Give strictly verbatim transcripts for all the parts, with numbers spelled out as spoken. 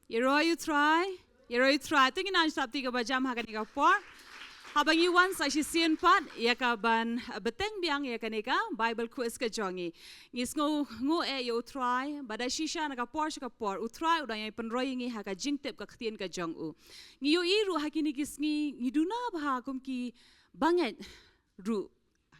Ïaroh ïa U Trai, ïaroh ïa U Trai. To ngin ai sngap ïa kaba jam ha kane ka por. Haba ngi wan sa shisien pat ïa kaban bteng biang ïa kane ka Bible quiz ka jong ngi. Ngi sngew nguh eh ïa U Trai, ba da shisha na ka por sha ka por U Trai u dang ïai pynroi ïa ngi ha ka jingtip ka ktien ka jong u. Ngi ïohi ruh ha kine ki sngi ngi duna bha kum ki bangeit ruh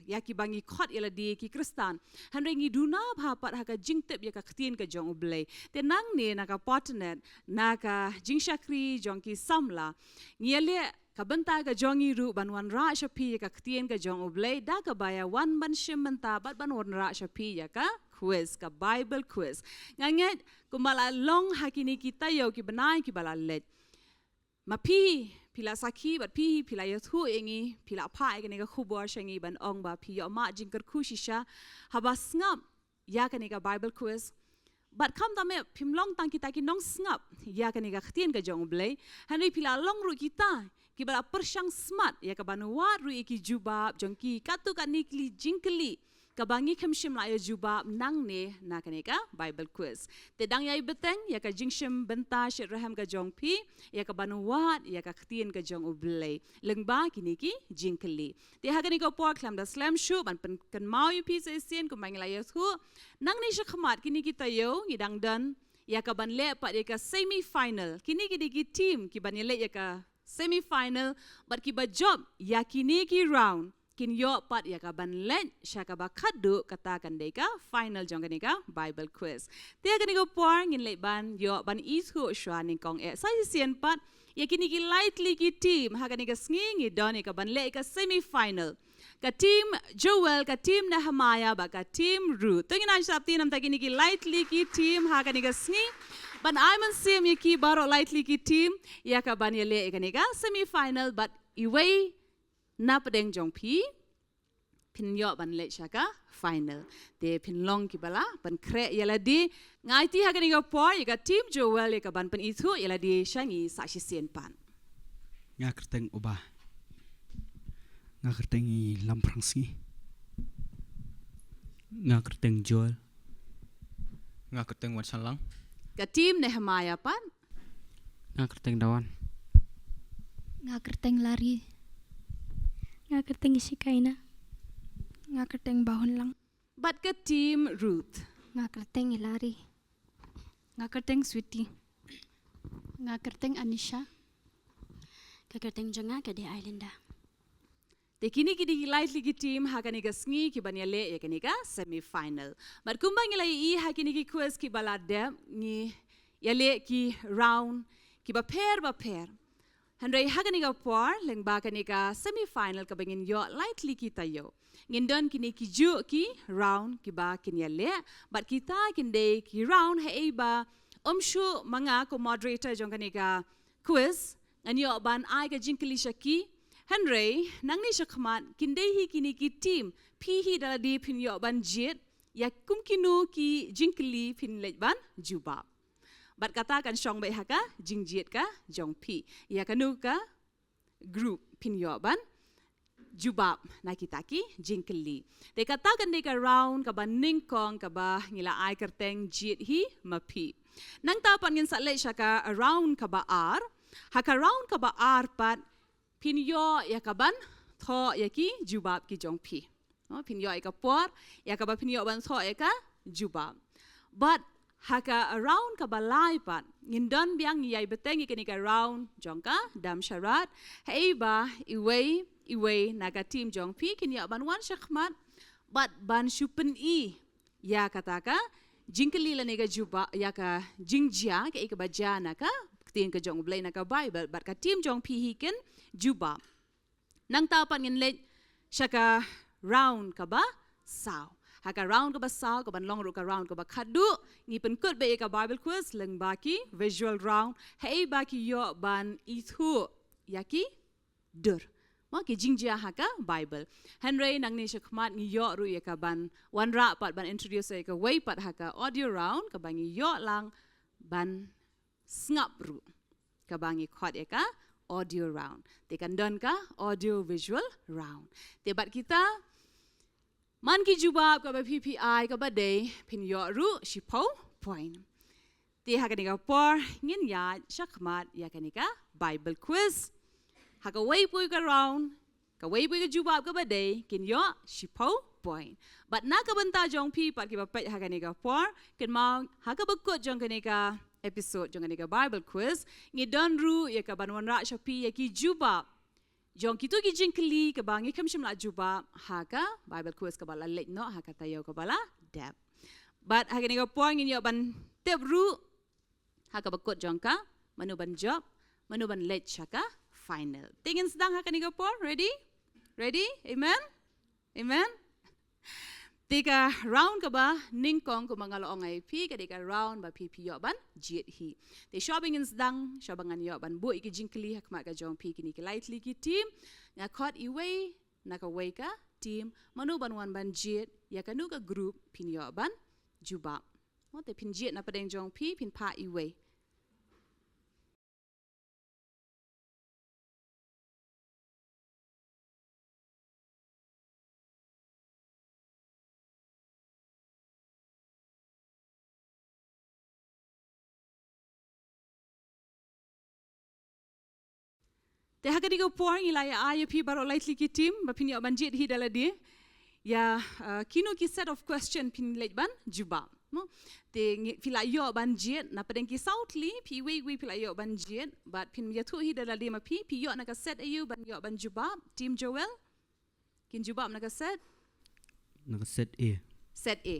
ïa kiba ngi khot ïa lade ki Khristan. Hynrei ngi duna bha pat ha ka jingtip ïa ka ktien ka jong U Blei. Te nangne na ka Potnet, na ka jingshakri jong ki samla, ngi ïaleh ka bynta ka jong ngi ruh ban wanrah sha phi ïa ka ktien ka jong U Blei, da kaba ïa wan ban shim bynta bad ban wanrah sha phi ïa ka quiz, ka Bible quiz. Nga ngeit kumba la long ha kine ki taïew ki bnai kiba la leit, ma phi, phi la sakhi bad phi, phi la ïathuh ïa ngi, phi la phah ïa kane ka khubor sha ngi ban ong ba phi ïoh mad jingkyrkhu shisha haba sngap ïa kane ka Bible quiz. Bad khamtam eh phim long tang kita ki nongsngap ïa kane ka ktien ka jong U Blei, hynrei phi la long ruh kita kiba la pyrshang smat ïa kaban wad ruh ïa ki jubab jong ki katto katne ki jingkylli kaba ngi khlem shym la ïa jubab nangne na kane ka Bible quiz. Te dang ïai bteng ïa ka jingshim bynta shitrhem ka jong phi ïa kaban wad ïa ka ktien ka jong U Blei lyngba kine ki jingkylli. Te ha kane ka por khlem da slem shuh ban pynkynmaw ïa phi sa shisien kumba ngi la ïathuh, nangne shakhmat kine ki taïew ngi dang don ïa kaban leh pat ïa ka semi final. Kine ki dei ki team kiban ïaleh ïa ka semi final bad kiba jop ïa kine ki round kin ïoh pat ïa kaban leit sha kaba khatduh, kata kan dei ka final jong kane ka Bible quiz. Te ha kane ka por ngin leit ban ïoh ban ithuh shuwa nyngkong eh sa shisien pat ïa kine ki lai tylli ki team ha kane ka sngi ngi don ïa kaban leit ka semi final. Ka team Joel, ka team Nehemiah bad ka team Ruth. To ngin ai sngap ïa namar kine ki lai tylli ki team ha kane ka sngi ban ai mynsiem ïa ki baroh lai tylli ki team ïa kaban ïaleh ïa kane ka semi final bad iwei na pdeng jong phi phin ïoh ban leit sha ka final. Te phin long kiba la pynkhreh ïa lade. Nga aiti ha kane ka por ïa ka team Joel ïa kaban pynithuh ïa lade sha ngi sa shisien pat. Nga kyrteng Uba. Nga kyrteng i Lamprang Sngi. Nga kyrteng Joel. Nga kyrteng Wan Shallang. Ka team Nehemiah pat. Nga kyrteng Dawan. Nga kyrteng Lari. Nga kyrteng Ishikaina. Nga kyrteng Bahunlang. Bad ka team Ruth. Nga kyrteng Ilari. Nga kyrteng Sweety. Nga kyrteng Anisha. Ka kyrteng jong nga ka dei Ailinda. Te kine ki dei ki lai tylli ki team ha kane ka sngi kiban ïaleh ïa kane ka semi final. Bad kumba ngi la ïohi ha kine ki quiz kiba la dep ngi ïaleh ki round kiba pher ba pher. Hynrei ha kane ka por lyngba kane ka semi final kaba ngin ïoh lai tylli ki taïew ngin don kine ki juh ki round kiba kin ïaleh bad kita kin dei ki round haei ba ym shuh ma nga kum moderator jong kane ka quiz ngan ïoh ban ai ka jingkylli sha ki. Hynrei nangne shakhmat kin dei hi kine ki team, phi hi da lade phin ïoh ban jied ïa kum kino ki jingkylli phin leit ban jubab. Bad kata kan shong beit ha ka jingjied ka jong phi ïa kano ka group phin ïoh ban jubab na kita ki jingkylli. Te kata kan dei ka round kaba nyngkong kaba ngi la ai kyrteng Jied Hi ma Phi. Nangta pat ngin sa leit sha ka round kaba ar. Ha ka round kaba ar pat phin ïoh ïa kaban thoh ïa ki jubab ki jong phi. No, phin ïoh ïa ka por ïa kaba phin ïoh ban thoh ïa ka jubab. Bad ha ka round kaba lai pat ngin don biang, ngi ïai bteng ïa kane ka round jong ka dam sharat. Haei ba iwei iwei na ka team jong phi kin ïoh ban wan shakhmat bad ban shu pyni ïa kata ka jingkylli lane ka jubab, ïa ka jingjia kaei kaba jia na ka ktien ka jong U Blei na ka Bible bad ka team jong phi hi kin jubab. Nangta pat ngin leit sha ka round kaba saw. Ha ka round kaba saw kaban long ruh ka round kaba khatduh ngi pynkut beit ïa ka Bible quiz lyngba ki visual round haei ba ki ïoh ban ithuh ïa ki dur, ma ki jingjia ha ka Bible. Hynrei nangne shakhmat ngi ïoh ruh ïa kaban wanrah pat ban introduce ïa kawei pat ha ka audio round kaba ngi ïoh lang ban sngap ruh, kaba ngi khot ïa ka audio round. Te kan don ka audio visual round. Te bad kita man ki jubab kaba phi phi ai kaba dei phin ïoh ruh shiphew point. Te ha kane ka por ngin ïaid shakhmat ïa kane ka Bible quiz. Ha kawei pat ka round, kawei pat ka jubab kaba dei kin ïoh shiphew point. Bad na ka bynta jong phi pat kiba peit ha kane ka por, kynmaw ha kaba kut jong kane ka episode jong kane ka Bible quiz, ngi don ruh ïa kaban wanrah sha phi ïa ki jubab jong kito ki jingkylli kaba ngi khlem shym la jubab ha ka Bible quiz kaba la leit noh ha ka taïew kaba la dep. Bad ha kane ka por ngin ïoh ban tip ruh ha kaba kut jong ka, mano ban jop, mano ban leit sha ka final. Te ngin sdang ha kane ka por, ready? Ready? Amen? Amen? Te ka round kaba nyngkong kumba nga la ong ïa phi, ka dei ka round ba phi phi ïoh ban jied hi. Te shuwa ba ngin sdang, shuwa ba ngan ïoh ban buh ïa ki jingkylli ha khmat ka jong phi, kine ki lai tylli ki team, nga khot iwei na kawei ka team, mano ban wan ban jied ïa kano ka group phin ïoh ban jubab. Mo, te phin jied na pdeng jong phi, phin phah iwei. Te ha kane ka por ngi la ïa ai ïa phi baroh lai tylli ki team ba phin ïoh ban jied hi da lade ïa, uh, kino ki set of question phin leit ban jubab. Mo? Te ngi, phi la ïoh ban jied na pdeng ki saw tylli, phi iwei iwei phi la ïoh ban jied, bad phin ïathuh hi da lade ma phi, phi ïoh na ka set aïu ban ïoh ban jubab, team Joel? Kin jubab na ka set? Na ka set A. Set A.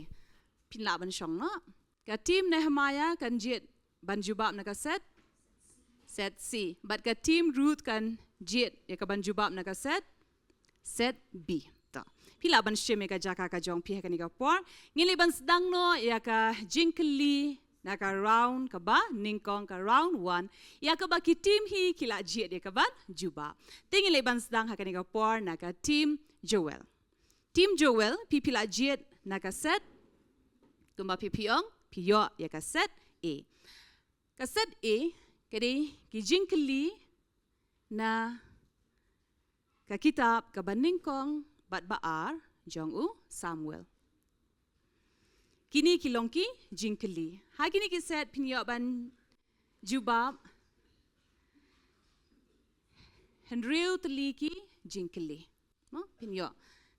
Phin lah ban shong noh. Ka team Nehemiah kan jied ban jubab na ka set? Set C. Bad ka team Ruth kan jied ïa kaban jubab na ka set? Set B. To. Phi lah ban shim ïa ka jaka ka jong phi ha kane ka por. Ngin leit ban sdang noh ïa ka jingkylli na ka round kaba nyngkong, ka round one, ïa kaba ki team hi ki la jied ïa kaban jubab. Te ngin leit ban sdang ha kane ka por na ka team Joel. Team Joel, phi phi la jied na ka set, kumba phi phi ong, phi ïoh ïa ka set A. Ka set A ka dei ki jingkylli na ka kitab kaba nyngkong bad ba ar jong u Samuel. Kine ki long ki jingkylli. Ha kine ki set phin ïoh ban jubab hynriew tylli ki jingkylli. Mo, phin ïoh.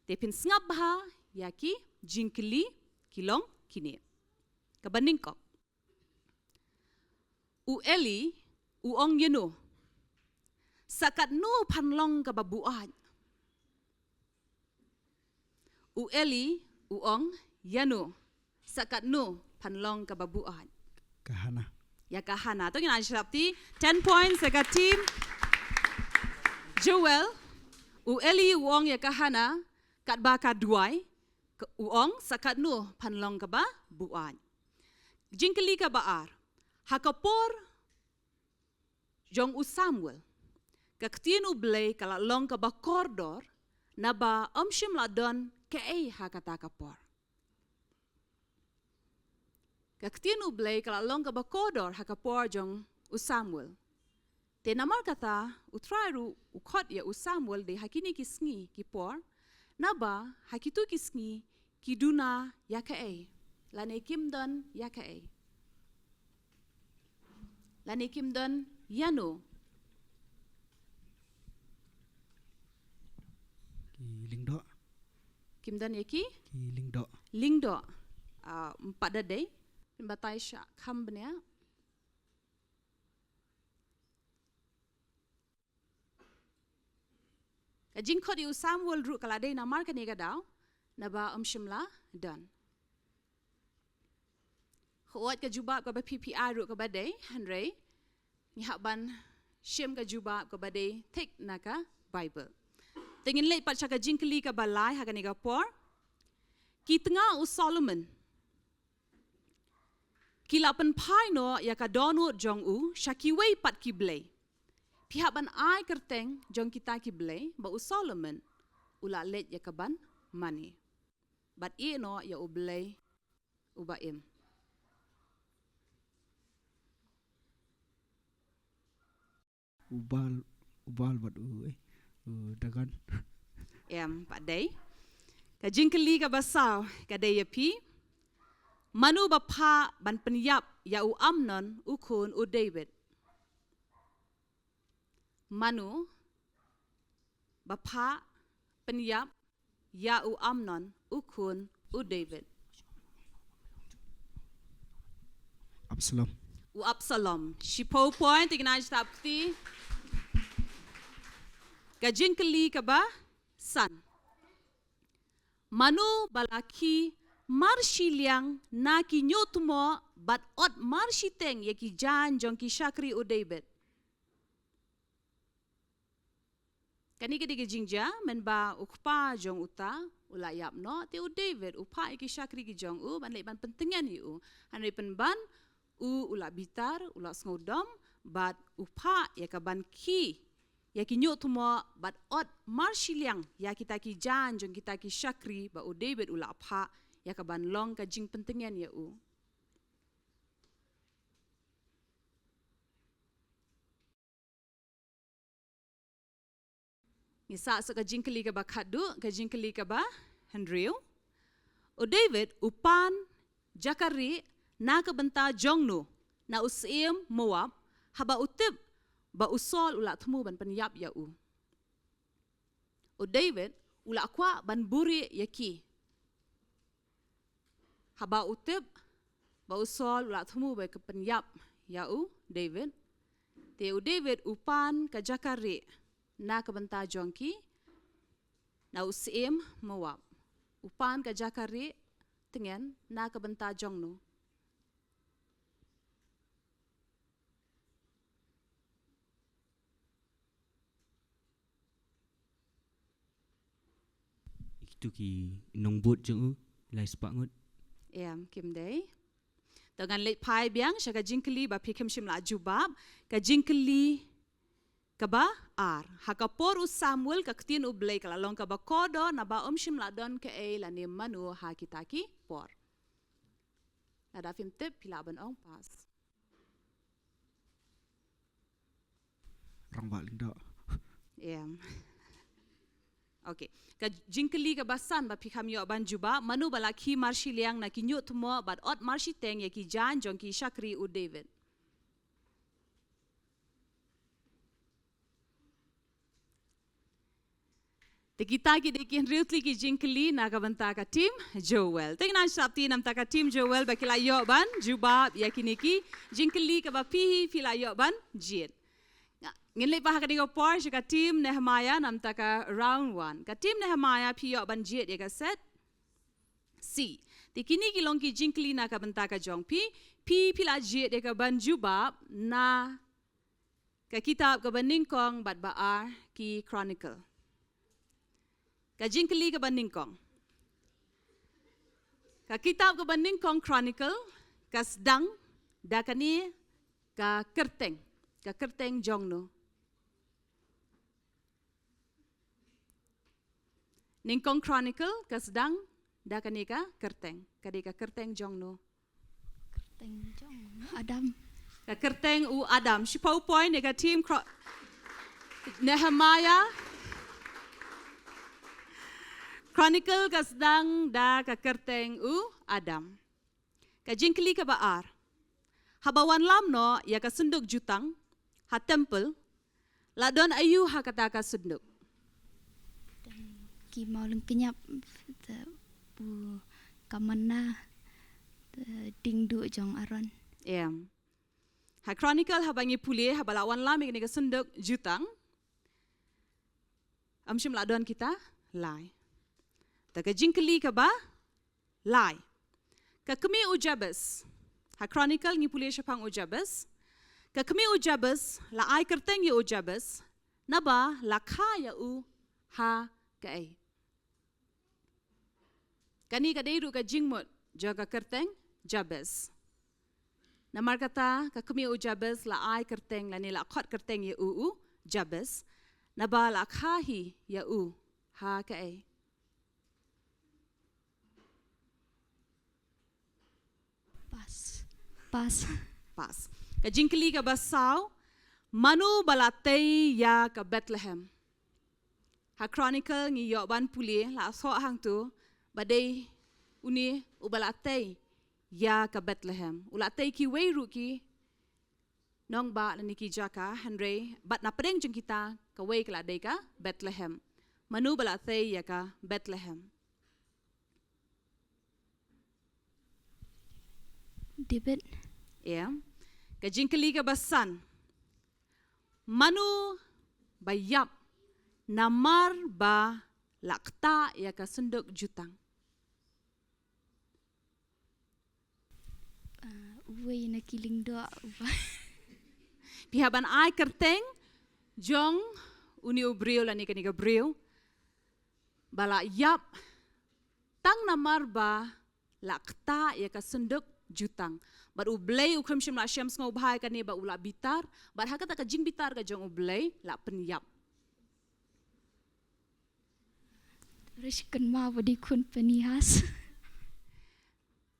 Te phin sngap bha ïa ki jingkylli ki long kine. Kaba nyngkong. U Eli u ong ïano? Sa katno phan long kaba buaid? U Eli u ong ïano? Sa katno phan long kaba buaid? Ka Hana. Ïa ka Hana. To ngin ai shlap ti ten points ïa ka team Joel. U Eli u ong ïa ka Hana, katba ka duwai, u ong sa katno phan long kaba buaid. Jingkylli kaba ar. Ha ka por jong u Samuel, ka ktien U Blei ka la long kaba kordor, naba ym shym la don kaei ha kata ka por. Ka ktien U Blei ka la long kaba kordor ha ka por jong u Samuel. Te namar kata, U Trai ruh u khot ïa u Samuel dei ha kine ki sngi ki por, naba ha kito ki sngi ki duna ïa kaei? Lane kim don ïa kaei? Lane kim don ïano? Ki lyngdoh. Kim don ïa ki? Ki lyngdoh. Lyngdoh. Ah, ym pat da dei. Phin batai sha kham bniah. Ka jingkhot ïa u Samuel ruh ka la dei namar kane ka daw, naba ym shym la don. Khot ka jubab kaba phi phi ai ruh kaba dei, hynrei ngi hap ban shim ka jubab kaba dei thik na ka Bible. Te ngin leit pat sha ka jingkylli kaba lai ha kane ka por. Ki tnga u Solomon ki la pynphai noh ïa ka dohnud jong u sha kiwei pat ki blei. Phi hap ban ai kyrteng jong kita ki blei ba u Solomon u la leit ïa kaban mane. Bad ïeh noh ïa u blei uba im. U Baal, u Baal bad u, eh, u Dagon. Em, pat dei. Ka jingkylli kaba saw ka dei ïa phi. Mano ba phah ban pynïap ïa u Amnon u khun u David? Mano ba phah pynïap ïa u Amnon u khun u David? Absalom. U Absalom. Shiphew point, te ngin ai sngap kti. Ka jingkylli kaba san. Mano ba la khie marshiliang na ki ñiuhthmoh bad ot marshiteng ïa ki jaiñ jong ki shakri u David? Kane ka dei ka jingjia mynba u kpa jong uta u la ïap noh, te u David u phah ïa ki shakri ki jong u ban leit ban pyntngen ïa u. Hynrei pynban u, u la bitar, u la sngewdom, bad u phah ïa ka ban khie ïa ki ñiuhthmoh bad ot marshiliang ïa kita ki jaiñ jong kita ki shakri ba u David u la phah ïa ka ban long ka jingpyntngen ïa u. Ngi sah sa ka jingkylli kaba khatduh, ka jingkylli kaba hynriew. U David u pan jaka rieh na ka bynta jong no na u syiem Moab, haba u tip ba u Saul u la thmu ban pynïap ïa u? U David u la kwah ban buhrieh ïa ki. Haba u tip ba u Saul u la thmu ban pynïap ïa u David, te u David u pan ka jaka rieh na ka bynta jong ki na u syiem Moab. U pan ka jaka rieh tngen na ka bynta jong no? Kito ki nongbud jong u, lai spah ngut. Em, kim dei. To ngan leit phai biang sha ka jingkylli ba phi khlem shym la jubab, ka jingkylli kaba ar. Ha ka por u Samuel ka ktien U Blei ka la long kaba kordor naba ym shym la don kaei lane mano ha kita ki por. Lada phim tip phi lah ban ong pass. Rangbah Lyngdoh. Em. Okay. Ka jingkylli kaba san ba phi kham ïoh ban jubab, mano ba la khie marshiliang na ki ñiuhthmoh bad ot marshiteng ïa ki jaiñ jong ki shakri u David? Te kita ki dei ki hynriew tylli ki jingkylli na ka bynta ka team Joel. Te ngin ai sngap kti namar ka team Joel ba ki la ïoh ban jubab ïa kine ki jingkylli kaba phi hi phi la ïoh ban jied. Nga, ngin leit bha ha kane ka por sha ka team Nehemiah namar ka round one. Ka team Nehemiah phi ïoh ban jied ïa ka set C. Te kine ki long ki jingkylli na ka bynta ka jong phi, phi phi la jied ïa ka ban jubab na ka kitab kaba nyngkong bad ba ar ki Chronicle. Ka jingkylli kaba nyngkong. Ka kitab kaba nyngkong Chronicle ka sdang da kane ka kyrteng, ka kyrteng jong no? Nyngkong Chronicle ka sdang da kane ka kyrteng, ka dei ka kyrteng jong no? Kyrteng jong Adam. Ka kyrteng u Adam. Shiphew point ïa ka team Chro-, Nehemiah. Chronicle ka sdang da ka kyrteng u Adam. Ka jingkylli kaba ar. Haba wanlam noh ïa ka synduk jutang ha temple, la don aïu ha kata ka synduk? Ki maw lyngkniap, te u ka manna, te dieng duh jong Aaron. Em. Ha Chronicle haba ngi pule, haba la wanlam ïa kane ka synduk jutang, ym shym la don kita lai. Te ka jingkylli kaba lai. Ka kmie u Jabez. Ha Chronicle ngi pule shaphang u Jabez. Ka kmie u Jabez, la ai kyrteng ïa u Jabez naba la kha ïa u ha kaei? Kane ka dei ruh ka jingmut jong ka kyrteng Jabez. Namar kata ka kmie u Jabez la ai kyrteng lane la khot kyrteng ïa u u Jabez, naba la kha hi ïa u ha kaei? Pass. Pass. Pass. Ka jingkylli kaba saw, mano ba la tei ïa ka Bethlehem? Ha Chronicle ngi ïoh ban pule, la thoh hangto ba dei une uba la tei ïa ka Bethlehem. U la tei kiwei ruh ki nongbah na ki jaka, hynrei bad na pdeng jong kita kawei ka la dei ka Bethlehem. Mano ba la tei ïa ka Bethlehem? David. Ïa. Ka jingkylli kaba san. Mano ba ïap namar ba la ktah ïa ka synduk jutang? Ah, uwei na ki lyngdoh uba. Phi hap ban ai kyrteng jong une u briew lane kane ka briew ba la ïap tang namar ba la ktah ïa ka synduk jutang. Bad U Blei u khlem shym la shem sngewbha ïa kane, bad u la bitar. Bad ha kata ka jingbitar ka jong U Blei la pynïap. Rish kan ma ba dei khun Phinehas.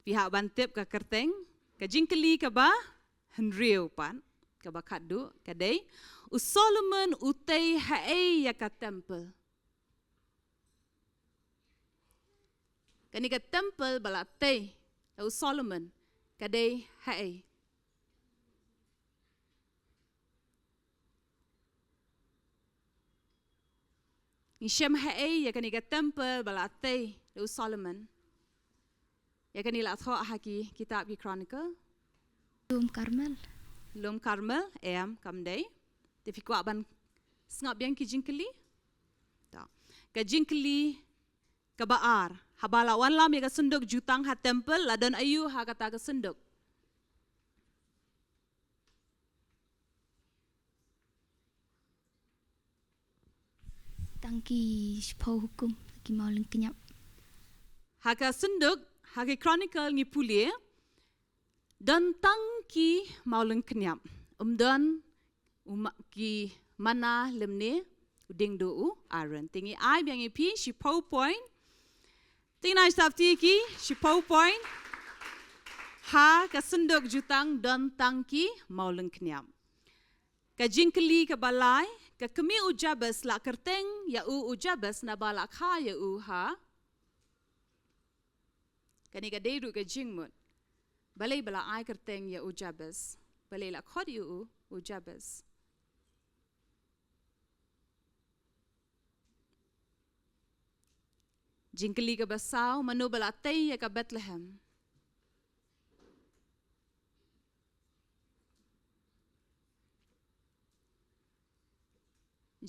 Phi hap ban tip ka kyrteng. Ka jingkylli kaba hynriew pat, kaba khatduh ka dei, u Solomon u tei haei ïa ka temple? Kane ka temple ba la tei da u Solomon ka dei haei? Ngi shem haei ïa kane ka temple ba la tei da u Solomon? Ïa kane la thoh ha ki kitab ki Chronicle. Lum Karmel. Lum Karmel, em, kam dei. Te phi kwah ban sngap biang ki jingkylli? To. Ka jingkylli kaba ar. Haba la wanlam ïa ka synduk jutang ha temple, la don aïu ha kata ka synduk? Tang ki shiphew hukum, ki mawlyngkniap. Ha ka synduk, ha ki Chronicle ngi pule, don tang ki mawlyngkniap. Ym don u ma-, ki manna lymne u diengduh u Aaron. Te ngi ai biang ïa phi shiphew point. Te ngin ai stop ïa ki shiphew point. Ha ka synduk jutang don tang ki mawlyngkniap. Ka jingkylli kaba lai, ka kmie u Jabez la kyrteng ïa u u Jabez naba la kha ïa u ha. Kane ka dei ruh ka jingmut. Balei ba la ai kyrteng ïa u Jabez? Balei la khot ïa u u Jabez? Jingkylli kaba saw, mano ba la tei ïa ka Bethlehem?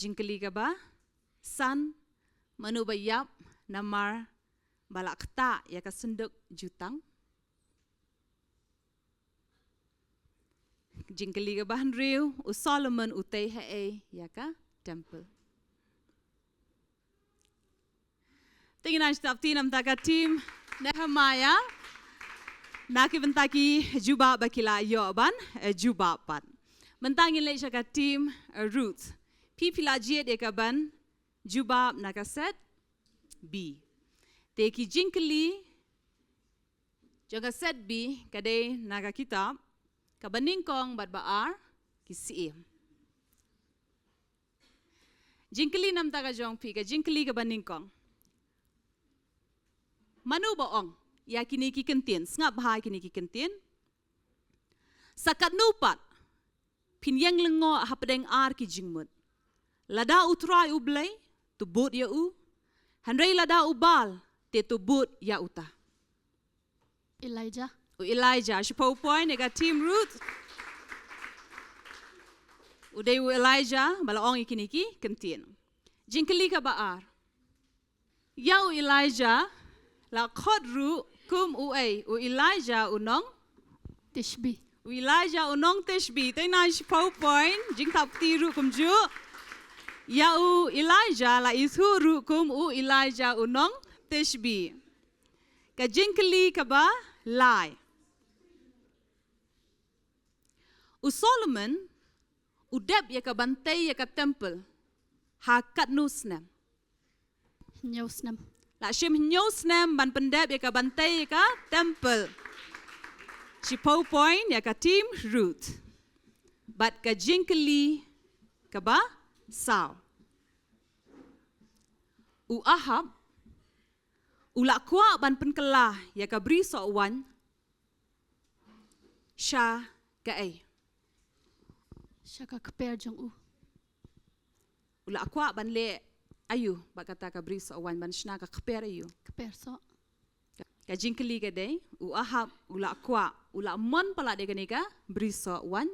Jingkylli kaba san, mano ba ïap namar ba la ktah ïa ka synduk jutang? Jingkylli kaba hynriew, u Solomon u tei haei ïa ka temple? Te ngin ai stop ïa na bynta ka team Nehemiah. Na ki bynta ki jubab ba ki la ïoh ban, eh, jubab pat. Mynta ngin leit sha ka team, eh, Ruth. Phi phi la jied ïa ka ban jubab na ka set B. Te ki jingkylli jong ka set B ka dei na ka kitab, kaba nyngkong bad ba ar, ki syiem. Jingkylli na bynta ka jong phi, ka jingkylli kaba nyngkong. Mano ba ong ïa kine ki kyntien, sngap bha kine ki kyntien. Sa katno pat phin ïeng lyngngoh hapdeng ar ki jingmut. Lada U Trai U Blei, to bud ïa u. Hynrei lada u Baal, te to bud ïa uta. Elijah. U Elijah, shiphew point ïa ka team Ruth. U dei u Elijah ba la ong ïa kine ki kyntien. Jingkylli kaba ar. Ïa u Elijah la khot ruh kum uei? U Elijah u nong Tishbi. U Elijah u nong Tishbi. Te na shiphew point, jingthap kti ruh kumjuh. Ïa u Elijah la ithuh ruh kum u Elijah u nong Tishbi. Ka jingkylli kaba lai. U Solomon u dep ïa ka ban tei ïa ka temple ha katno snem? Hynñiew snem. La shim hynñiew snem ban pyndep ïa ka ban tei ïa ka temple. Shiphew point ïa ka team Ruth. Bad ka jingkylli kaba saw. U Ahab u la kwah ban pynkylla ïa ka bri soh waiñ sha kaei? Sha ka kper jong u. U la kwah ban leh aïu bad kata ka bri soh waiñ, ban shna ka kper aïu? Kper soh. Ka jingkylli ka dei, u Ahab u la kwah, u la mon palat ïa kane ka bri soh waiñ.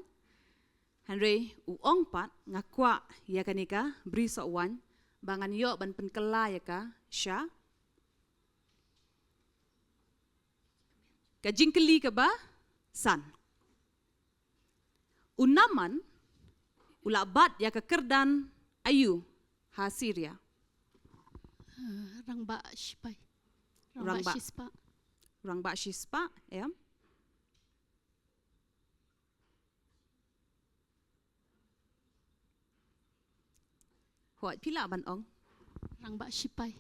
Hynrei u ong pat, nga kwah ïa kane ka bri soh waiñ ba ngan ïoh ban pynkylla ïa ka sha. Ka jingkylli kaba san. U Naaman u la bat ïa ka kyrdan aïu ha Syria? Eh, rangbah sipai. Rangbah. Rangbah shispah. Rangbah shispah, em. Hooid, phi lah ban ong. Rangbah sipai.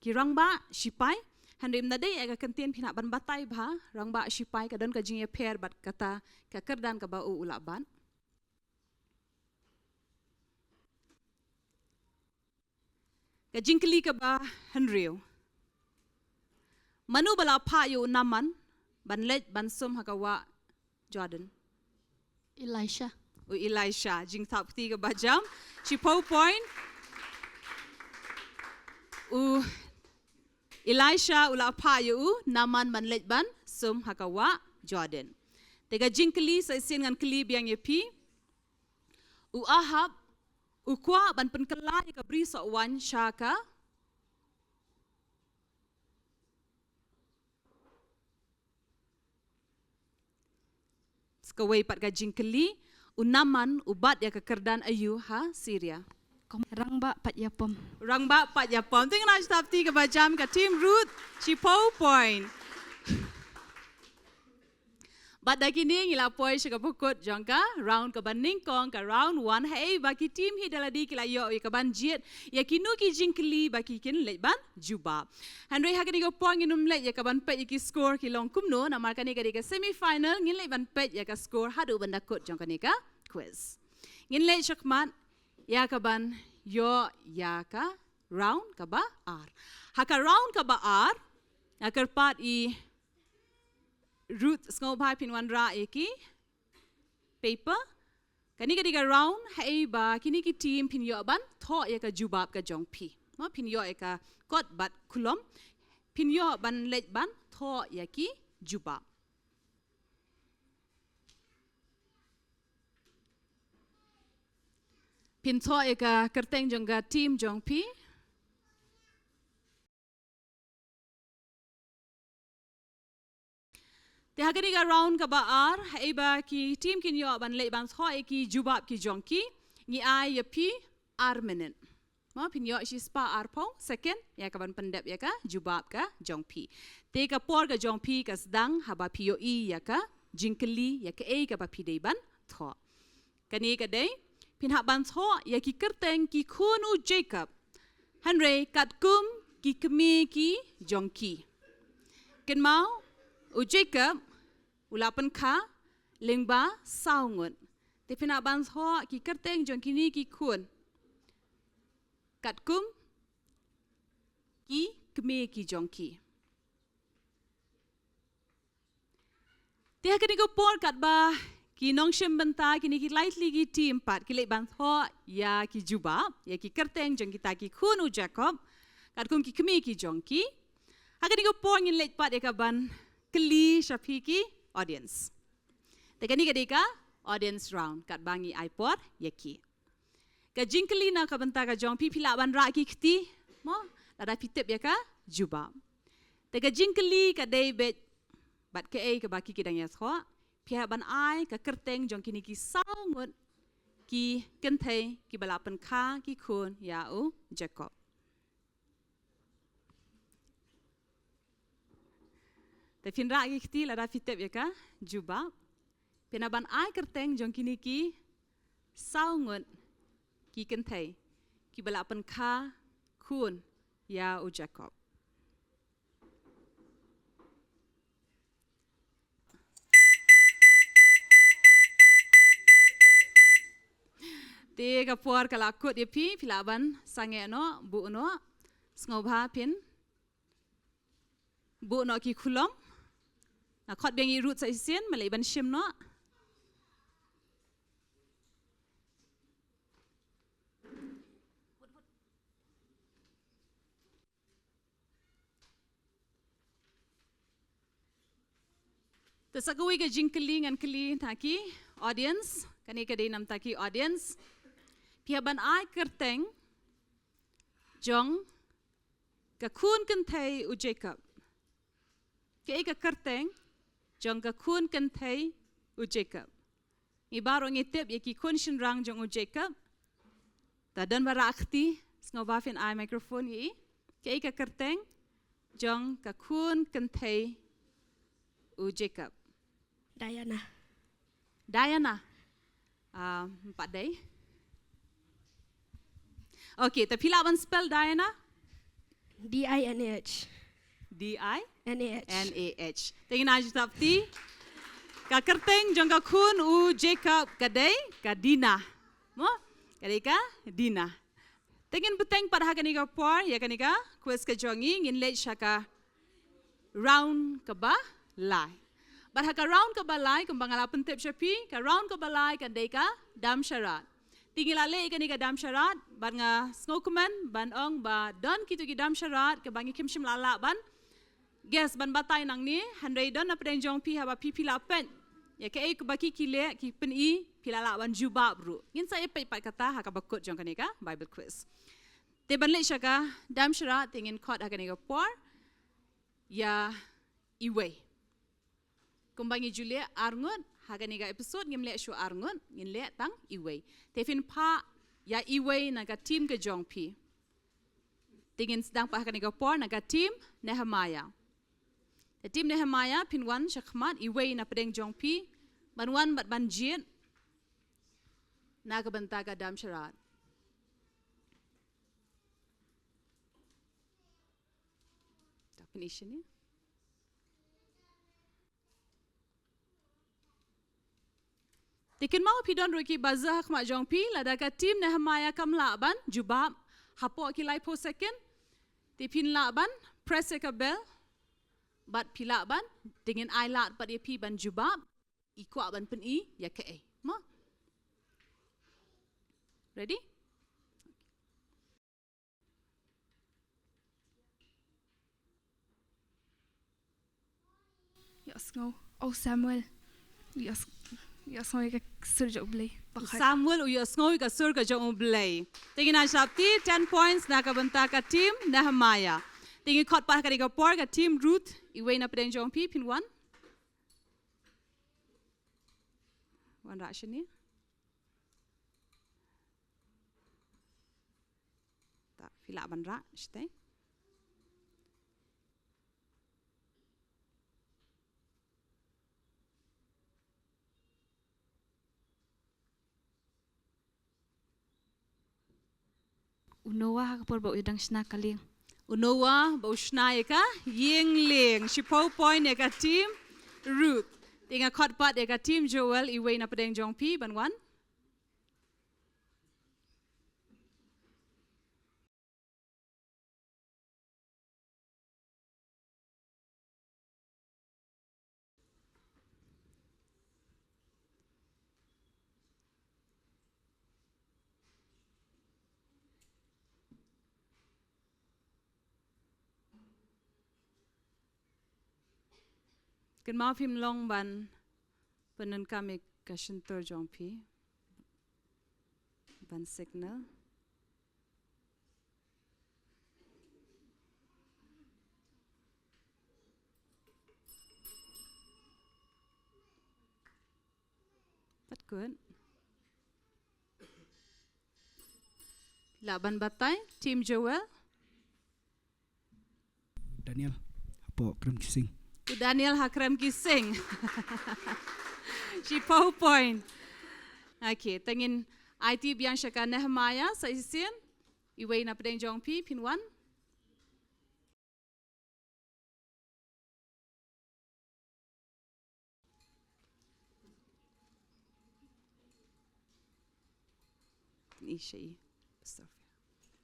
Ki rangbah sipai. Hynrei ym dei ïa ka kyntien phi lah ban batai bha, rangbah sipai ka don ka jingïapher bad kata ka kyrdan kaba u u la bat. Ka jingkylli kaba hynriew. Mano ba la phah ïa u Naaman ban leit ban sum ha ka wah Jordan? Elisha. U Elisha, jingthap kti kaba jam, shiphew point. U Elisha u la phah ïa u Naaman ban leit ban sum ha ka wah Jordan. Te ka jingkylli sa shisien ngan kylli biang ïa phi. U Ahab u kwah ban pynkylla ïa ka bri soh waiñ sha ka Sa kawei pat ka jingkylli, u Naaman u bat ïa ka kyrdan aïu ha Syria? Rangbah pat ïapom. Rangbah pat ïapom. Te ngin ai sa kti kaba jam ka Team Ruth, shiphew point. Bad da kine ngi la poi sha kaba kut jong ka round kaba nyngkong, ka round one, haei ba ki team hi da lade ki la ïoh ïa kaban jied ïa kino ki jingkylli ba ki kin leit ban jubab. Hynrei ha kane ka por ngin ym leit ïa kaban peit ïa ki score ki long kumno, namar kane ka dei ka semi final, ngin leit ban peit ïa ka score haduh ban da kut jong kane ka quiz. Ngin leit shakhmat ïa kaban ïoh ïa ka round kaba ar. Ha ka round kaba ar, nga kyrpad ïa Ruth, sngewbha phin wanrah ïa ki paper. Kane ka dei ka round haei ba kine ki team phin ïoh ban thoh ïa ka jubab ka jong phi. Mo, phin ïoh ïa ka kot bad khulom. Phin ïoh ban leit ban thoh ïa ki jubab. Phin thoh ïa ka kyrteng jong ka team jong phi. Te ha kane ka round kaba ar, haei ba ki team kin ïoh ban leit ban thoh ïa ki jubab ki jong ki, ngi ai ïa phi ar minit. Mo, phin ïoh shispah arphew second ïa kaban pyndep ïa ka jubab ka jong phi. Te ka por ka jong phi ka sdang haba phi ïohi ïa ka jingkylli, ïa kaei kaba phi dei ban thoh. Kane ka dei, phin hap ban thoh ïa ki kyrteng ki khun u Jacob. Hynrei katkum ki kmie ki jong ki. Kynmaw, u Jacob u la pynkha lyngba saw ngut. Te phin hap ban thoh ki kyrteng jong kine ki khun katkum ki kmie ki jong ki. Te ha kane ka por katba ki nongshim bynta kine ki lai tylli ki team pat ki leit ban thoh ïa ki jubab, ïa ki kyrteng jong kita ki khun u Jacob, katkum ki kmie ki jong ki. Ha kane ka por ngin leit pat ïa kaban kylli sha phi ki audience. Te kane ka dei ka audience round, katba ngi ai por ïa ki. Ka jingkylli na ka bynta ka jong phi, phi lah ban rah ki kti, mo, lada phi tip ïa ka jubab. Te ka jingkylli ka dei beit bad kaei kaba ki ki dang ïathoh, phi hap ban ai ka kyrteng jong kine ki saw ngut ki kynthei kiba la pynkha ki khun ïa u Jacob. Te phin rah ki kti lada phi tip ïa ka jubab. Phin hap ban ai kyrteng jong kine ki saw ngut ki kynthei kiba la pynkha khun ïa u Jacob. Te ka por ka la kut ïa phi, phi lah ban sangeh noh, buh noh, sngewbha phin buh noh ki khulom. Nga khot biang ïa Ruth sa shisien, ma lei ban shim noh. Te sa kawei ka jingkylli ngan kylli na ki audience, kane ka dei namar ki audience. Phi hap ban ai kyrteng jong ka khun kynthei u Jacob. Kaei ka kyrteng jong ka khun kynthei u Jacob? Ngi baroh ngi tip ïa ki khun shynrang jong u Jacob. Te don ba rah kti, sngewbha phin ai microphone ïa i. Kaei ka kyrteng jong ka khun kynthei u Jacob? Diana. Diana. Ah, em pat dei. Okay, te phi lah ban spell Diana? D I N A H. D I N A H. N A H. Te ngin ai jingtap kti. Ka kyrteng jong ka khun u Jacob ka dei ka Dina. Mo? Ka dei ka Dina. Te ngin bteng pat ha kane ka por ïa kane ka quiz ka jong ngi, ngin leit sha ka round kaba lai. Bad ha ka round kaba lai, kumba nga la pyntip sha phi, ka round kaba lai kan dei ka dam sharat. Te ngi la leh ïa kane ka dam sharat, bad nga sngewkmen ban ong ba don kito ki dam sharat kaba ngi khlem shym la lah ban guess, ban batai nangne, hynrei don na pdeng jong phi haba phi phi la peit ïa kaei kaba ki ki leh, ki pyni, phi la lah ban jubab ruh. Ngin sa ïa peit pat kata ha kaba kut jong kane ka Bible quiz. Te ban leit sha ka dam sharat, te ngin khot ha kane ka por ïa iwei. Kumba ngi ju leh arngut, ha kane ka episode ngim leh shuh arngut, ngin leh tang iwei. Te phin phah ïa iwei na ka team ka jong phi. Te ngin sdang pat ha kane ka por na ka team Nehemiah. Te team Nehemiah, phin wan sha khmat, iwei na pdeng jong phi, ban wan bad ban jied na ka bynta ka dam sharat. Ta phin ïa shini. Te kynmaw phi don ruh ki buzzer ha khmat jong phi, lada ka team Nehemiah kam lah ban jubab hapoh ki laiphew second, te phin lah ban press ïa ka bell, bad phi lah ban, te ngin ai lad pat ïa phi ban jubab, i kwah ban pyni ïa kaei. Mo? Ready? Ïohsngew. Oh, Samuel. Ïohs-, ïohsngew ïa ka sur jong U Blei. Bakhat. Samuel u ïohsngew ïa ka sur ka jong U Blei. Te ngin ai shapti, ten points na ka bynta ka team Nehemiah. Te ngi khot pat ha kane ka por ka team Ruth, iwei na pdeng jong phi, phin wan. Wan rah shini. Ta, phi lah ban rah shatei. U Noah ha ka por ba u dang shna ka lieng. U Noah ba u shna ïa ka ïing lieng. Shiphew point ïa ka team Ruth. Te nga khot pat ïa ka team Joel, iwei na pdeng jong phi, ban wan. Kynmaw phim long ban pyndonkam ïa ka shyntur jong phi ban signal. Pat kut. Lah ban batai, Team Joel. Daniel, hapoh Krem Kising. U Daniel ha Krem Kising. Shiphew point. Okay, te ngin aiti biang sha ka Nehemiah, sa shisien. Iwei na pdeng jong phi, phin wan. Ni shi.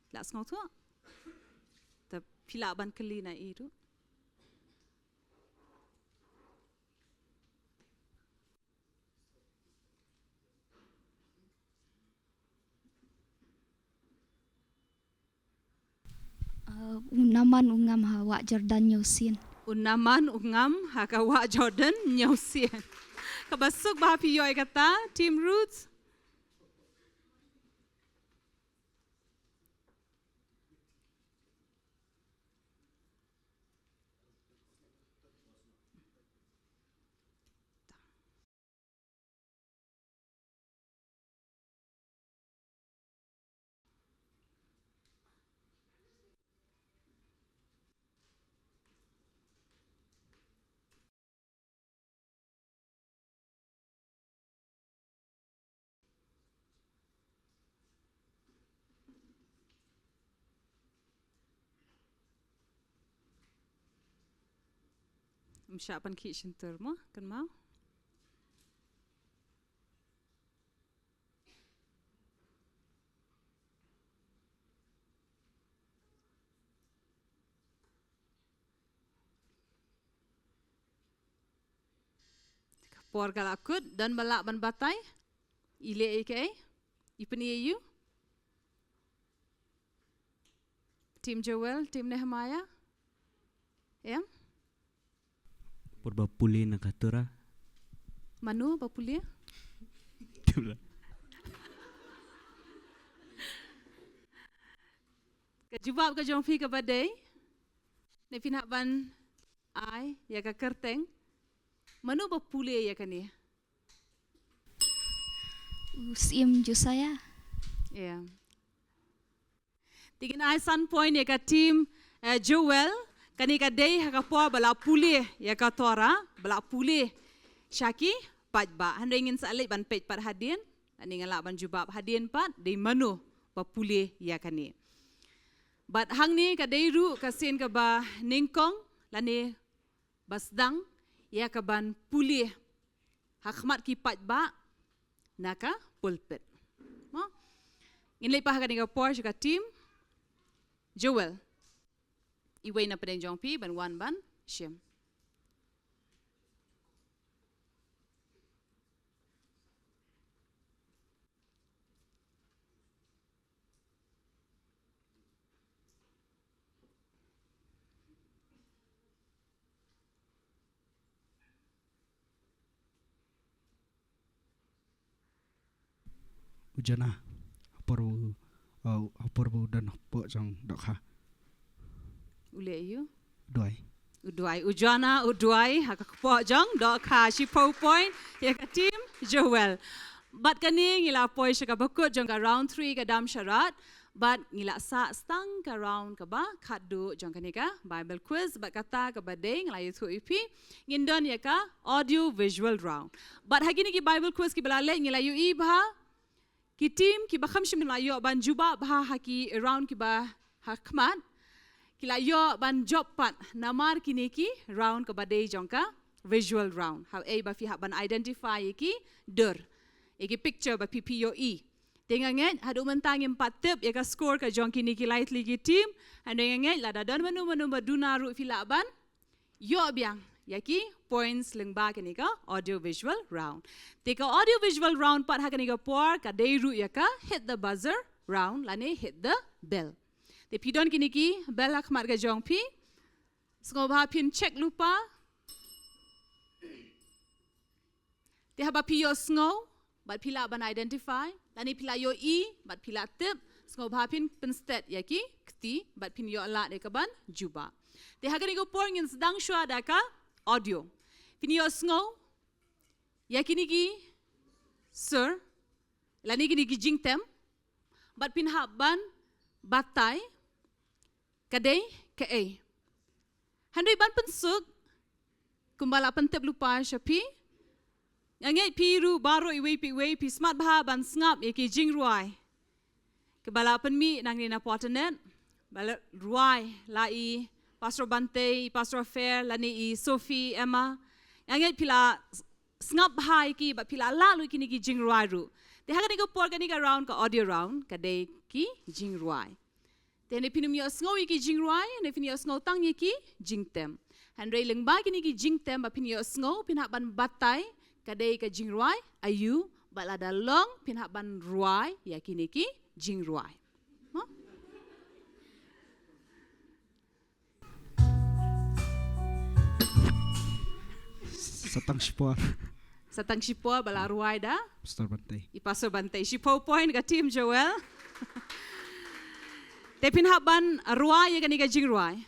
Lah sngewthuh. Te phi lah ban kylli na i ruh. Uh, u Naman u ngam ha wah Jordan ñiew sien. U Naaman u ngam ha ka wah Jordan hynñiew sien. Kaba suk ba phi ïoh ïa kata, Team Roots. Ym shah pynkhih shyntur mo, kynmaw. Ka por ka la kut, don ba lah ban batai. I leh ïa kaei? I pyni ïa u? Team Joel, Team Nehemiah. Em? Por ba pule na ka Torah. Mano ba pule? Ka jubab ka jong phi kaba dei. Ne phin hap ban ai ïa ka kyrteng. Mano ba pule ïa kane? U Syiem Josiah. Em. Te ngin ai san point ïa ka team, eh, Joel, kane ka dei ha ka por ba la pule ïa ka Torah, ba la pule sha ki paidbah. Hynrei ngin sa leit ban peit pat hadien, lane nga lah ban jubab hadien pat, dei mano ba pule ïa kane. Bad hangne ka dei ruh ka sien kaba nyngkong, lane ba sdang ïa ka ban pule ha khmat ki paidbah na ka pulpit. Mo? Ngin leit pat ha kane ka por sha ka team Joel. Iwei na pdeng jong phi ban wan ban shim. U Jonah, ha por ba u, uh, ha por ba u don hapoh jong dohkha. U leh ïa u? Duwai. U duwai. U Jonah u duwai ha ka kpoh jong dohkha. Shiphew point ïa ka team Joel. Bad kane ngi la poi sha kaba kut jong ka round three ka dam sharat. Bad ngi la sah tang ka round kaba khatduh jong kane ka Bible quiz. Bad kata kaba dei nga la ïathuh ïa phi, ngin don ïa ka audio visual round. Bad ha kine ki Bible quiz kiba la leit ngi la ïohi ba ki team kiba kham shym la ïoh ban jubab ha, ha ki round kiba ha khmat, ki la ïoh ban jop pat namar kine ki round kaba dei jong ka visual round. Haba phi hap ban identify ïa ki dur, ïa ki picture ba phi, phi ïohi. Te nga ngeit haduh mynta ngim pat tip ïa ka score ka jong kine ki lai tylli ki team. Hynrei nga ngeit lada don mano mano ba duna ruh phi lah ban ïoh biang ïa ki points lyngba kane ka audio visual round. Te ka audio visual round pat ha kane ka por ka dei ruh ïa ka hit the buzzer round lane hit the bell. Te phi don kine ki bell ha khmat ka jong phi. Sngewbha phin check lypa. Te haba phi ïohsngew bad phi lah ban identify, lane phi lah ïohi bad phi lah tip, sngewbha phin pynstet ïa ki kti bad phin ïoh lad ïa ka ban jubab. Te ha kane ka por ngin sdang shuwa da ka audio. Phin ïohsngew ïa kine ki sur lane kine ki jingtem bad phin hap ban batai ka dei kaei. Hynrei ban pynsuk, kumba la pyntip lypa sha phi, nga ngeit phi ruh baroh iwei pa iwei phi smat bha ban sngap ïa ki jingrwai kiba la pynmih nangne na internet, ba la rwai la i Pastor Bante, i Pastor Fair lane i Sophie, Emma. Nga ngeit phi la sngap bha ïa ki bad phi la lah lut kine ki jingrwai ruh. Te ha kane ka por kane ka round, ka audio round, ka dei ki jingrwai. Te ne phin ym ïohsngew ïa ki jingrwai, ne phin ïohsngew tang ïa ki jingtem. Hynrei lyngba kine ki jingtem ba phin ïohsngew phin hap ban batai ka dei ka jingrwai aïu, bad lada long phin hap ban rwai ïa kine ki jingrwai. Mo? Satang Shipor. Satang Shipor ba la rwai da Pastor Bantei. I Pastor Bantei. Shiphew point ka team Joel. Te phin hap ban rwai ïa kane ka jingrwai.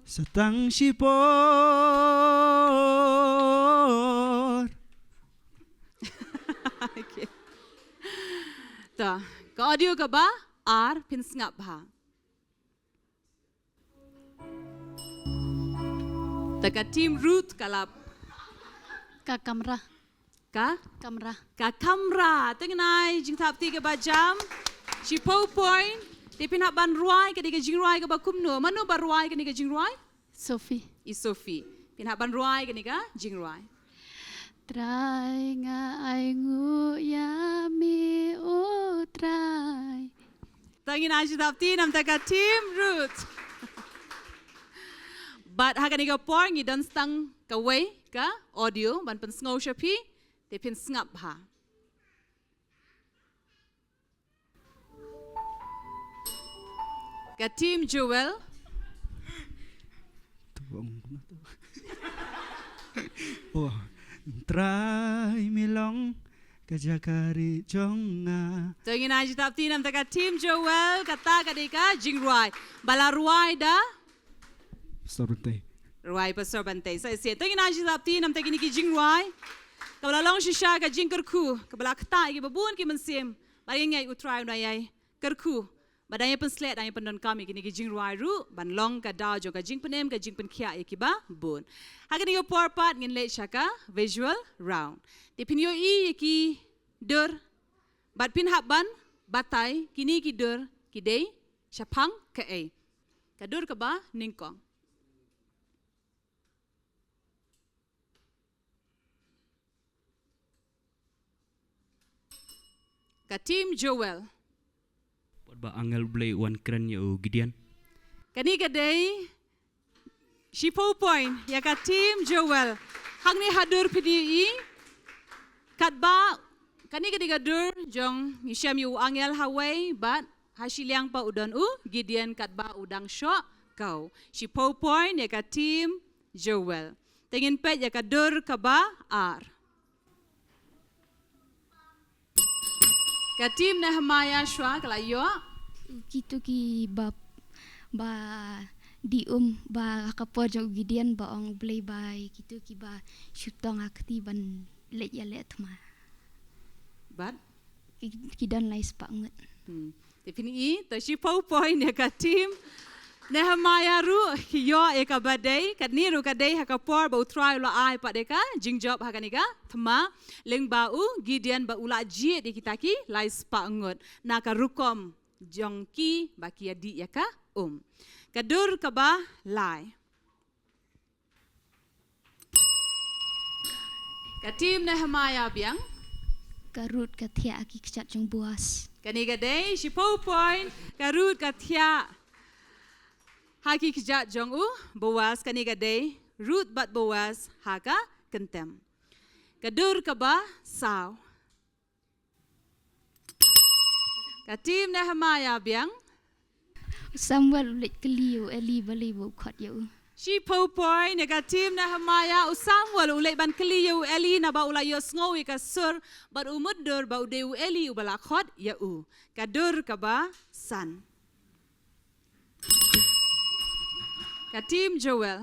Satang Shipor. Okay. Ta ka audio kaba ar phin sngap bha. Ta ka team Ruth ka lap. Ka kamra. Ka? Kamra. Ka kamra. To ngin ai jingthap kti kaba jam. Shiphew point. Te phin hap ban rwai kane ka jingrwai kaba kumno? Mano ba rwai kane ka jingrwai? Sophie. I Sophie. Phin hap ban rwai kane ka jingrwai. Trai nga ai nguh ïa me, oh Trai. To ngin ai jingthap kti namta ka team Ruth. Bad ha kane ka por ngi don tang kawei ka audio ban pynsngew sha phi, te phin sngap bha. Ka team Joel. Oh, Trai me long ka jaka rieh jong nga. To ngin ai jingthap kti namta ka team Joel, kata ka dei ka jingrwai ba la rwai da Pastor Bantei. Rwai Pastor Bantei. Sa ïa to ngin ai jingthap kti namta kine ki jingrwai kaba la long shisha ka jingkyrkhu kaba la ktah ïa kiba bun ki mynsiem. Ba ngin ngeit U Trai un ïai kyrkhu ba dang ïa pynsleh, dang ïa pyndonkam ïa kine ki jingrwai ruh ban long ka daw jong ka jingpynim, ka jingpynkhiah ïa kiba bun. Ha kane ka por pat ngin leit sha ka visual round. Te phin ïohi ïa ki dur bad phin hap ban batai kine ki dur ki dei shaphang kaei. Ka dur kaba nyngkong. Ka team Joel. Bad ba angel Blei u wan kren ïa u Gideon. Kane ka dei shiphew point ïa ka team Joel. Hangne ha dur phi dei i katba kane ka dei ka dur jong ngi shem ïa u angel ha wei bad ha shiliang pat u don u Gideon katba u dang shoh kaw. Shiphew point ïa ka team Joel. Te ngin peit ïa ka dur kaba ar. Ka team Nehemiah shuwa ka la ïoh. Kito kiba, ba dih um ba ha ka por jong u Gideon ba ong U Blei ba kito kiba shu tong ha kti ban leit ïaleh thma. Bad? Ki, ki don lai spah ngut. Hmm. Te phin i, to shiphew point ïa ka team Nehemiah ruh ki ïoh ïa kaba dei, katne ruh ka dei ha ka por ba U Trai u la ai pat ïa ka jingjop ha kane ka thma lyngba u Gideon ba u la jied ïa kita ki lai spah ngut na ka rukom jong ki ba ki ïa dih ïa ka um. Ka dur kaba lai. Ka team Nehemiah biang. Ka Ruth ka thiah ha ki kjat jong Boaz. Kane ka dei shiphew point, ka Ruth ka thiah ha ki kjat jong u Boaz, kane ka dei Ruth bad Boaz ha ka kyntem. Ka dur kaba saw. Ka team Nehemiah biang. U Samuel u leit kylli ïa u Eli balei ba u khot ïa u. Shiphew point ïa ka team Nehemiah, u Samuel u leit ban kylli ïa u Eli naba u la ïohsngew ïa ka sur bad u mutdur ba u dei u Eli uba la khot ïa u. Ka dur kaba san. Ka team Joel.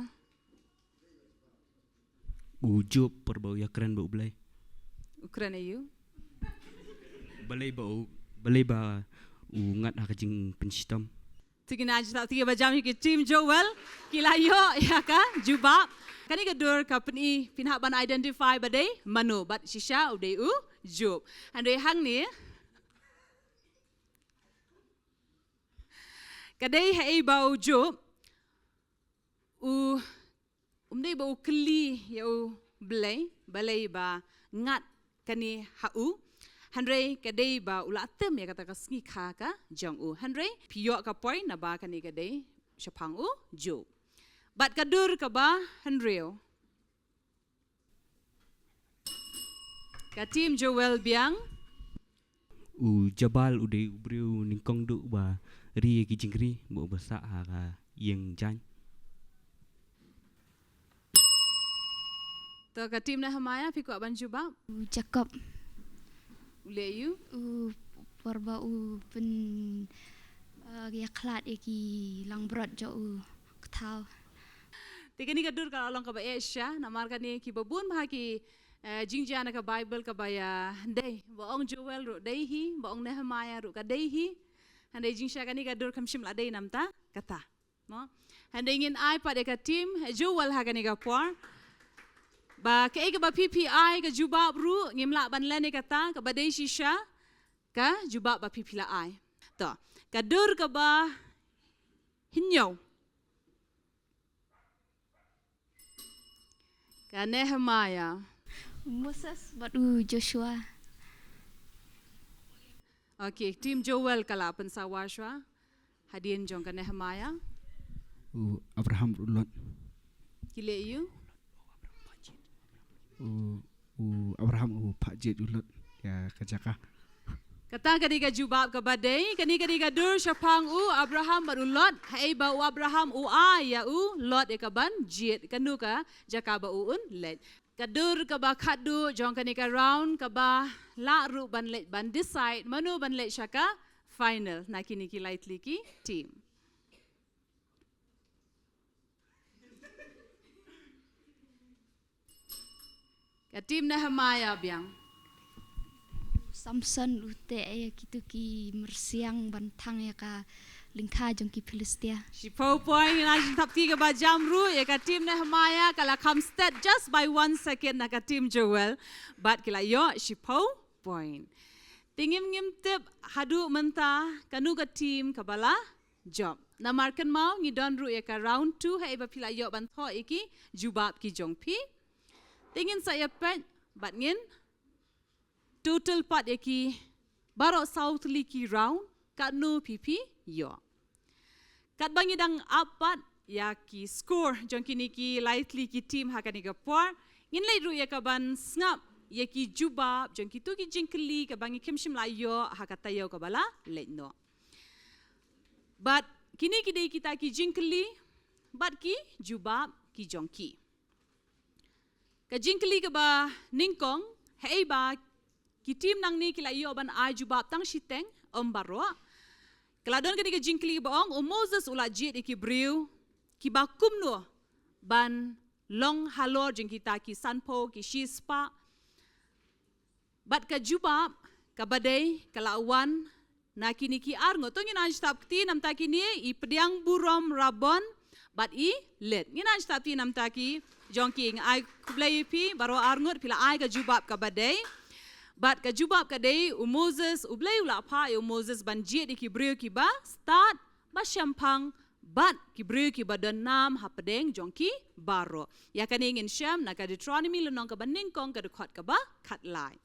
U Job por ba u ïakren bad U Blei. U kren aïu? Balei ba u, balei ba u ngat ha ka jingpynshitom. Te ngin ai jingthap kti kaba jam ïa ki team Joel, ki la ïoh ïa ka jubab. Kane ka dur ka pyni phin hap ban identify ba dei mano bad shisha u dei u Job. Hynrei hangne ka dei haei ba u Job u, um dei ba u kylli ïa U Blei balei ba ngat kane ha u. Hynrei ka dei ba u la tem ïa kata ka sngi kha ka jong u. Hynrei phi ïoh ka point naba kane ka dei shaphang u Job. Bad ka dur kaba hynriew. Ka team Joel biang. U Jabal u dei u briew nyngkong duh ba ri ïa ki jingri ba u ba sah ha ka ïing jaiñ. To ka team Nehemiah, phi kwah ban jubab? U Jakob. U leh ïa u? U por ba u pyn, eh, ïakhlad ïa ki langbrot jong u kthaw. Te kane ka dur ka long kaba eh shisha, namar kane kiba bun bha ki, eh, jingjia na ka Bible kaba ïadei. Ba ong Joel ruh dei hi, ba ong Nehemiah ruh ka dei hi. Hynrei jingshisha kane ka dur kam shym la dei namar kata. Mo? Hynrei ngin ai pat ïa ka team Joel ha kane ka por. Ba kaei kaba phi phi ai ka jubab ruh ngim lah ban len ïa kata, kaba dei shisha ka jubab ba phi phi la ai. To, ka dur kaba hynñiew. Ka Nehemiah. Moses bad u Joshua. Okay, team Joel ka la pynsawa shuwa. Hadien jong ka Nehemiah. U Abraham u Lot. Ki leh ïa u? U, u Abraham u phah jied u Lot ïa ka jaka. Kata ka dei ka jubab kaba dei, kane ka dei ka dur shaphang u Abraham bad u Lot, haei ba u Abraham u ai ïa u Lot ïa kaban jied kano ka jaka ba u un leit. Ka dur kaba khatduh jong kane ka round kaba lah ruh ban leit ban decide mano ban leit sha ka final na kine ki lai tylli ki team. Ka team Nehemiah biang. Samson u teh ïa kito ki myrsiang ban thang ïa ka lyngkha jong ki Philistia. Shiphew point, ngin ai jingthap kti kaba jam ruh ïa ka team Nehemiah, ka la kham stet just by one second na ka team Joel. Bad ki la ïoh shiphew point. Te ngim ngim tip haduh mynta kano ka team kaba la jop. Namar kynmaw ngi don ruh ïa ka round two haei ba phi la ïoh ban thoh ïa ki jubab ki jong phi. Te ngin sa ïa peit bad ngin total pat ïa ki baroh saw tylli ki round, katno phi phi ïoh. Katba ngi dang ap pat ïa ki score jong kine ki lai tylli ki team ha kane ka por, ngin leit ruh ïa kaban sngap ïa ki jubab jong kito ki jingkylli kaba ngi khlem shym la ïoh ha ka taïew kaba la leit noh. Bad kine ki dei kita ki jingkylli bad ki jubab ki jong ki. Ka jingkylli kaba nyngkong, haei ba ki team nangne ki la ïoh ban ai jubab tang shiteng, ym baroh. Ka la don kane ka jingkylli kaba ong, u Moses u la jied ïa ki briew kiba kumno ban long halor jong kita ki sanphew ki shispah. Bad ka jubab kaba dei ka la wan na kine ki arngut. To ngin ai jingthap kti namar kine, i pdiang burom Rabon bad i Lid. Ngin ai jingthap kti namar ki jong ki. Ngi ai khublei ïa phi baroh arngut, phi la ai ka jubab kaba dei. Bad ka jubab ka dei, u Moses, U Blei u la phah ïa u Moses ban jied ïa ki briew kiba stad, ba shemphang bad ki briew kiba don nam hapdeng jong ki baroh. Ïa kane ngin shem na ka Deuteronomy lynnong kaba nyngkong ka dkhot kaba khatlai.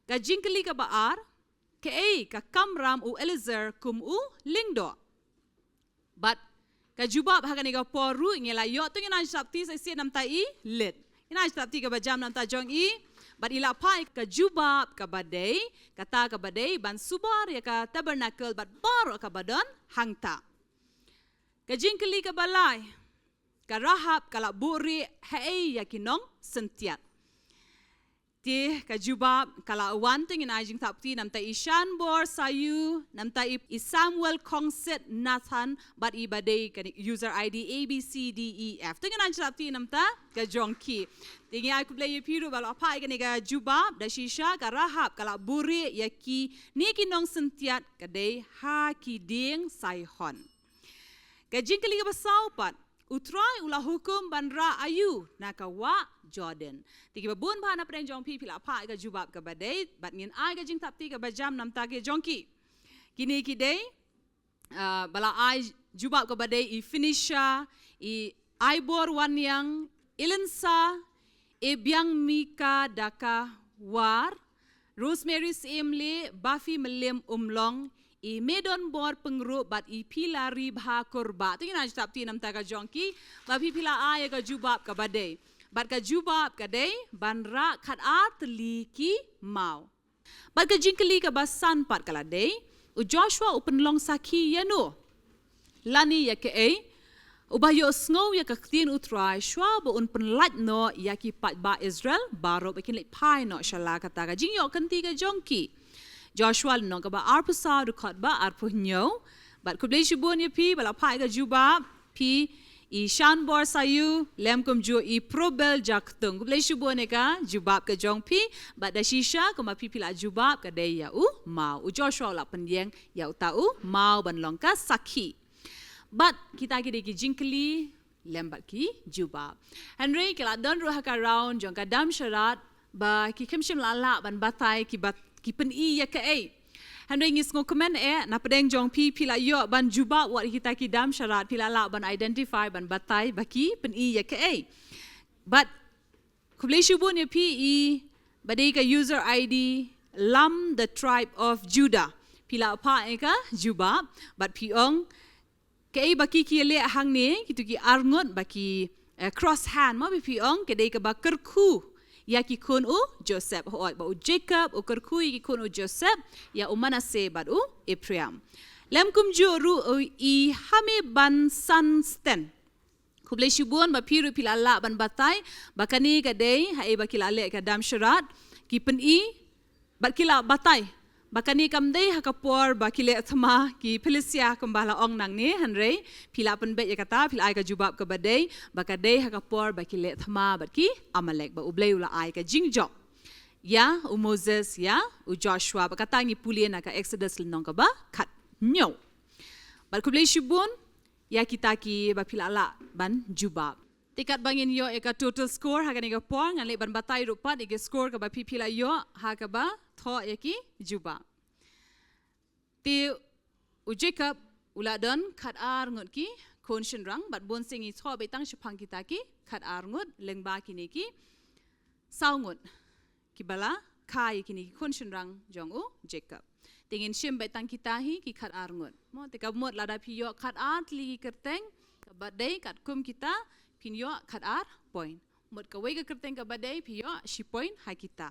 Ka jingkylli kaba ar, kaei ka kamram u Eliezer kum u lyngdoh? Bad ka jubab ha kane ka por ruh ngi la ïoh, to ngin ai jingthap kti sa shisien namar i Lid. Ngin ai jingthap kti kaba jam namar jong i, bad i la phah ka jubab kaba dei, kata kaba dei ban subar ïa ka tabernacle bad baroh kaba don hangta. Ka jingkylli kaba lai, ka Rahab ka la buhrieh haei ïa ki nongsyntiat? Te ka jubab ka la wan, te ngin ai jingthap kti namar i Shanbor Sayu, namar i, i Samuel Kongsit Nathan, bad i ba dei ka user I D A B C D E F. Te ngin ai jingthap kti namar ka jong ki. Te ngi ai khublei ïa phi ruh ba la phah ïa kane ka jubab, da shisha ka Rahab ka la buhrieh ïa kine ki nongsyntiat ka dei ha ki dieng Saihon. Ka jingkylli kaba saw pat, U Trai u la hukum ban rah aïu na ka wah Jordan? Te kiba bun bha na pdeng jong phi phi la phah ïa ka jubab kaba dei, bad ngin ai ka jingthap kti kaba jam namar ki jong ki. Kine ki dei, ah, ba la ai jubab kaba dei, i Phoenicia, i Aibor Waniang, Ilinsa, i Biang Mika Daka War, Rosemary Syiem Leh, Bafi Mylliem Umlong, i Medon Bor Pyngrope bad i Pilari Bha Kurbah. Te ngin ai jingthap kti namar ka jong ki, ba phi phi la ai ka jubab kaba dei. Bad ka jubab ka dei, ban rah khatar tylli ki maw. Bad ka jingkylli kaba san pat ka la dei, u Joshua u pynlong sakhi ïano? Lane ïa kaei? Uba ïohsngew ïa ka ktien U Trai shuwa ba un pynlait noh ïa ki paidbah Israel baroh ba kin leit phai noh sha la kata ka jingïoh kynti ka jong ki. Joshua lynnong kaba arphew saw dkhot ba arphew hynñiew. Bad khublei shibun ïa phi ba la phah ïa ka jubab, phi i Shanbor Sayu, lem kumjuh i Probel Jaktung. Khublei shibun ïa ka jubab ka jong phi, bad da shisha kumba phi phi la jubab ka dei ïa u maw. U Joshua u la pynïeng ïa uta u maw ban long ka sakhi. Bad kita ki dei ki jingkylli lem bad ki jubab. Hynrei ki la don ruh ha ka round jong ka dam sharat ba ki kham shym la lah ban batai ki bat, ki pyni ïa kaei. Hynrei ngi sngewkmen eh na pdeng jong phi, phi la ïoh ban jubab wat kita ki dam sharat, phi la lah ban identify, ban batai ba ki pyni ïa kaei. Bad khublei shibun ïa phi i ba dei ka user I D Lam the Tribe of Judah. Phi la phah ïa ka jubab bad phi ong kaei ba ki ki leh hangne, kitu ki arngut ba ki, eh, cross hand, mo, ba phi ong ka dei kaba kyrkhu ïa ki khun u Joseph, hooid, ba u Jacob u kyrkhu ïa ki khun u Joseph, ïa u Manasseh bad u Ephraim. Lem kumjuh ruh u i Hame Ban Sansten. Khublei shibun ba phi ruh phi la lah ban batai ba kane ka dei haei ba ki la leh ka dam sharat, ki pyni bad ki la batai ba kane kam dei ha ka por ba ki leh thma ki Philistia kumba la ong nangne, hynrei phi la pynbeit ïa kata, phi la ai ka jubab kaba dei ba ka dei ha ka por ba ki leh thma bad ki Amalek, ba U Blei u la ai ka jingjop ïa u Moses, ïa u Joshua, ba kata ngi pule na ka Exodus lynnong kaba khathynñiew. Bad khublei shibun ïa kita kiba phi la lah ban jubab. Te katba ngin ïoh ïa ka total score ha kane ka por, ngan leit ban batai ruh pat ïa ki score kaba phi phi la ïoh ha kaba thoh ïa ki jubab. Te u Jacob u la don khatar ngut ki khun shynrang, bad bun sien ngi thoh beit tang shaphang kita ki khatar ngut, lyngba kine ki saw ngut kiba la kha ïa kine ki khun shynrang jong u Jacob. Te ngin shim beit tang kita hi ki khatar ngut, mo. Te ka mut lada phi ïoh khatar tylli ki kyrteng kaba dei katkum kita, phin ïoh khatar point. Mut kawei ka kyrteng kaba dei, phi ïoh shi point ha kita.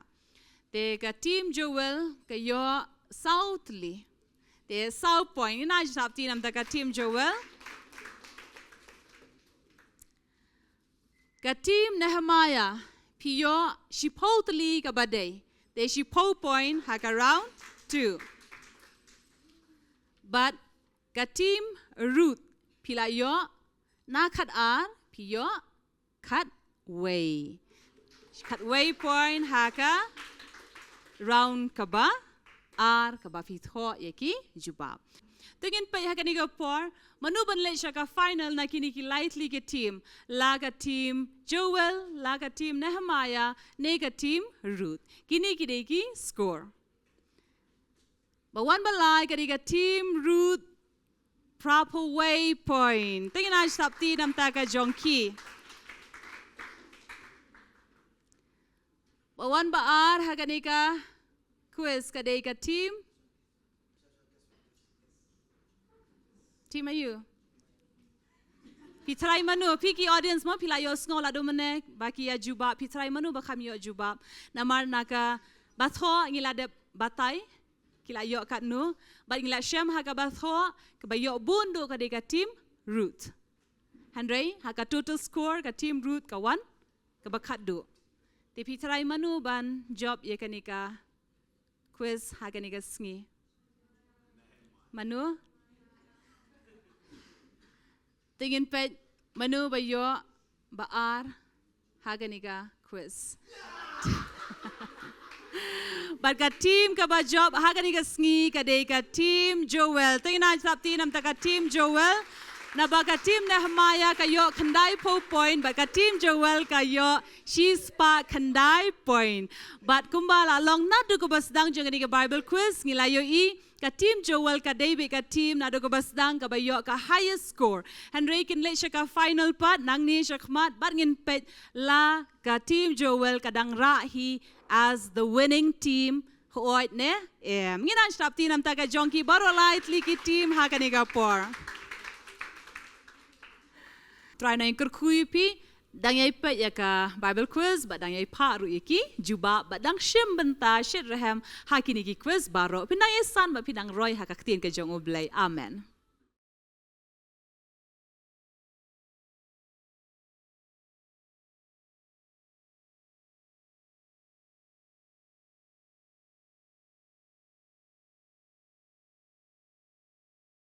Te ka team Joel ka ïoh saw tylli, te saw point. Ngin ai jingshapti namar ka team Joel. Ka team Nehemiah phi ïoh shiphew tylli kaba dei, te shiphew point ha ka round two. Bad ka team Ruth phi la ïoh na khatar, phi ïoh khatwei, khatwei point ha ka round kaba ar kaba phi thoh ïa ki jubab. Te ngin peit ha kane ka por mano ban leit sha ka final na kine ki lai tylli ki team, la ka team Joel, la ka team Nehemiah, ne ka team Ruth. Kine ki dei ki score. Ba wan ba lai ka dei ka team Ruth, phraphew wei point. Te ngin ai jingshapti namar ka jong ki. Ba wan ba ar ha kane ka quiz ka dei ka team, team aïu? Phi trai mano, phi ki audience mo, phi la ïohsngew la dum ne ba ki ïa jubab, phi trai mano ba kham ïoh jubab. Namar na kaba thoh ngi la dep batai ki la ïoh katno, bad ngi la shem ha kaba thoh kaba ïoh bun duh ka dei ka team Ruth. Hynrei ha ka total score ka team Ruth ka wan kaba khatduh. Te phi trai mano ban jop ïa kane ka quiz ha kane ka sngi? Mano? Te ngin peit mano ba ïoh ba ar ha kane ka quiz. Bad ka team kaba jop ha kane ka sngi ka dei ka team Joel. Te ngin ai jingshapti namar ka team Joel. Naba ka team Nehemiah ka ïoh khyndai phew point, bad ka team Joel ka ïoh shispah khyndai point. Bad kumba la long naduh kaba sdang jong kane ka Bible quiz, ngi la ïohi ka team Joel ka dei beit ka team naduh kaba sdang kaba ïoh ka highest score. Hynrei kin leit sha ka final pat nangne shakhmat, bad ngin peit la ka team Joel ka dang rah hi as the winning team, hooid ne em. Ngin ai jingshapti namar ka jong ki baroh lai tylli ki team ha kane ka por. Trai, nang kyrkhu ïa phi, dang ïai peit ïa ka Bible quiz bad dang ïai phah ruh ïa ki jubab bad dang shim bynta shitrhem ha kine ki quiz baroh. Phin dang ïai san bad phin dang roi ha ka ktien ka jong U Blei. Amen.